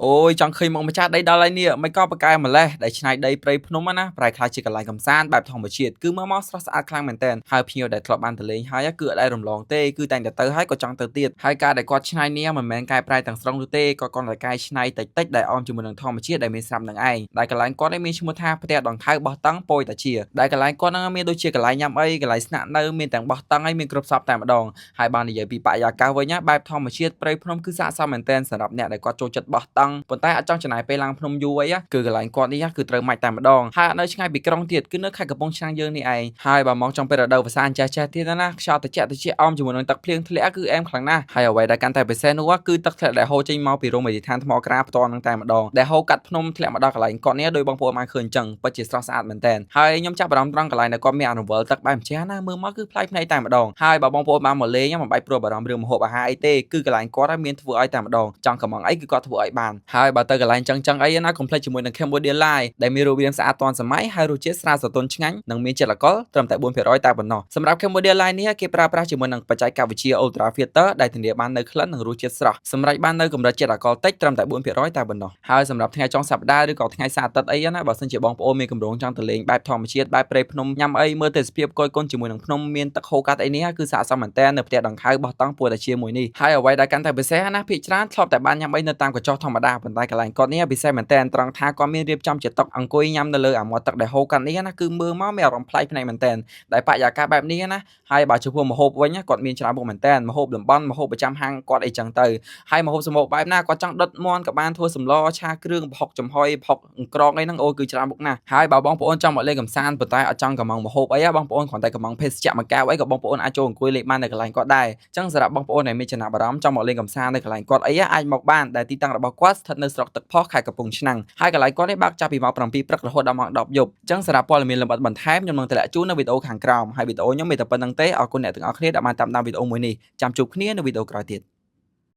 អូយចង់ឃើញមុខម្ចាស់ដីដល់ហើយនេះមិនក៏បកកែម្លេះដែលឆ្នៃដីព្រៃភ្នំណាប្រែក្លាយជាកន្លែងកំសាន្តបែបធម្មជាតិគឺមើលមកស្រស់ស្អាតខ្លាំងមែនទែនហើយភ្ញៀវដែលធ្លាប់បានទៅលេងហើយគឺអត់ដែលរំលងទេគឺតែងតែទៅហើយក៏ចង់ទៅទៀតហើយការដែលគាត់ឆ្នៃនេះមិនមែនកែប្រែទាំងស្រុងនោះទេក៏គ្រាន់តែកែច្នៃតិចតិចដែលអមជាមួយនឹងធម្មជាតិដែលមានស្រាប់នឹងឯងដែលកន្លែងគាត់នេះមានឈ្មោះថាផ្ទះដង្ខៅបោះតង់ប៉យតាជាដែលកន្លែងគាត់ហ្នឹងមានដូចជាកន្លែងញ៉ាំអីកន្លែងស្នាក់នៅមានទាំងបោះតង់ហើយមានគ្រប់សព្វតែម្ដង ហើយបាននិយាយពីបរិយាកាសវិញណាបែបធម្មជាតិព្រៃភ្នំគឺស័ក្តិសមមែនទែនសម្រាប់អ្នកដែលគាត់ចូលចិត្តបោះតង់ប៉ុន្តែអត់ចង់ចំណាយពេលឡើងភ្នំយូរអីគឺកន្លែងគាត់នេះគឺត្រូវម៉ាច់តែម្ដងហើយអត់នៅឆ្ងាយពីក្រុងទៀតគឺនៅខេត្តកំពង់ឆ្នាំងយើងនេះឯងហើយបើមកចង់ពេលរដូវវស្សាអញ្ចេះចេះទៀតណាខ្យល់ត្រជាក់ត្រជាក់អមជាមួយនឹងទឹកភ្លៀងធ្លាក់គឺអែមខ្លាំងណាស់ហើយអ្វីដែលកាន់តែពិសេសនោះគឺទឹកធ្លាក់ដែលហូរចេញមកពីរមណីយដ្ឋានថ្មក្រាផ្ទាល់នឹងតែម្ដងដែលហូរកាត់ភ្នំធ្លាក់មកដល់កន្លែងគាត់នេះដោយបងប្អូនបានឃើញអញ្ចឹងពិតជាស្រស់ស្អាតមែនទែនហើយខ្ញុំចាប់អារម្មណ៍ត្រង់កន្លែងដែលគាត់មានអនុវល់ទឹកបែបអញ្ចឹងណាមើលមកគឺប្លែកភ្នែកតែម្ដងហើយបើបងប្អូនបានមកលេងមិនបាច់ព្រួយបារម្ភរឿងម្ហូបអាហារអីទេគឺកន្លែងគាត់មានធ្វើឲ្យតែម្ដងចង់កំងអីគឺគាត់ធ្វើឲ្យបានហើយបើទៅកន្លែងចឹងចឹងអីណាកុំភ្លេចជាមួយនឹង Cambodia Live ដែលមានរូបរាងស្អាតទាន់សម័យហើយរសជាតិស្រាលសទន់ឆ្ងាញ់និងមានជាតិអាល់កុលត្រឹមតែ4%តែប៉ុណ្ណោះសម្រាប់ Cambodia Live នេះគេប្រើប្រាស់ជាមួយនឹងបច្ចេកវិទ្យា Ultra Filter ដែលធានាបាននូវក្លិននិងរសជាតិស្រស់សម្រាប់បាននូវកម្រិតជាតិអាល់កុលតិចត្រឹមតែ4%តែប៉ុណ្ណោះហើយសម្រាប់ថ្ងៃចុងសប្តាហ៍ឬក៏ថ្ងៃសៅរ៍អាទិត្យអីណាបើសិនជាបងប្អូនមានគម្រោងចង់ទៅលេងបែបធម្មជាតិបែបព្រៃភ្នំញ៉ាំអីមើលទេសភាពគយគន់ជាមួយនឹងភ្នំមានទឹកហូរកាត់អីនេះគឺស័ក្តិសមមែនទែននៅផ្ទះដង្ខៅបោះតង់ពួរតាជាមួយនេះហើយអ្វីដែលកាន់តែពិសេសណាភាគច្រើនធ្លាប់តែបានញ៉ាំអីនៅតាមកញ្ចុះធម្មតាប៉ុន្តែកន្លែងគាត់នេះពិសេសមែនទែនត្រង់ថាគាត់មានរៀបចំជាតុអង្គុយញ៉ាំនៅលើអាមាត់ទឹកដែលហូរកាត់នេះណាគឺមើលមកមានអារម្មណ៍ប្លែកភ្នែកមែនទែនដែលបរិយាកាសបែបនេះណាហើយបើចំពោះម្ហូបវិញគាត់មានច្រើនមុខមែនទែនម្ហូបតំបន់ម្ហូបប្រចាំហាងគាត់អីចឹងទៅហើយម្ហូបសម្បូរបែបណាគាត់ចង់ដុតមាន់ក៏បានធ្វើសម្លឆាគ្រឿងប្រហុកចំហុយប្រហុកក្រងអីហ្នឹងអូគឺច្រើនមុខណាស់ហើយបើបងប្អូនចង់មកលេងកម្សាន្តប៉ុន្តែអត់ចង់កំងម្ហូបអីបងប្អូនគ្រាន់តែកំងភេសជ្ជៈមួយកែវអីក៏បងប្អូនអាចចូលអង្គុយលេងបាននៅកន្លែងគាត់ដែរអញ្ចឹងសម្រាប់បងប្អូនដែលមានចំណាប់អារម្មណ៍ចង់មកលេងកម្សាន្តនៅកន្លែងគាត់អីអាចមកបានដែលទីតាំងរបស់គាត់ស្ថិតនៅស្រុកទឹកផុសខេត្តកំពង់ឆ្នាំងហើយកន្លែងគាត់នេះបើកចាប់ពីម៉ោង7ព្រឹករហូតដល់ម៉ោង10យប់អញ្ចឹងសម្រាប់ព័ត៌មានលម្អិតបន្ថែមខ្ញុំនឹងទម្លាក់ជូននៅវីដេអូខាងក្រោមហើយវីដេអូខ្ញុំមានតែប៉ុណ្្នឹងទេអរគុណអ្នកទាំងអស់គ្នាដែលបានតាមដានវីដេអូមួយនេះចាំជួបគ្នានៅវីដេអូក្រោយទៀត។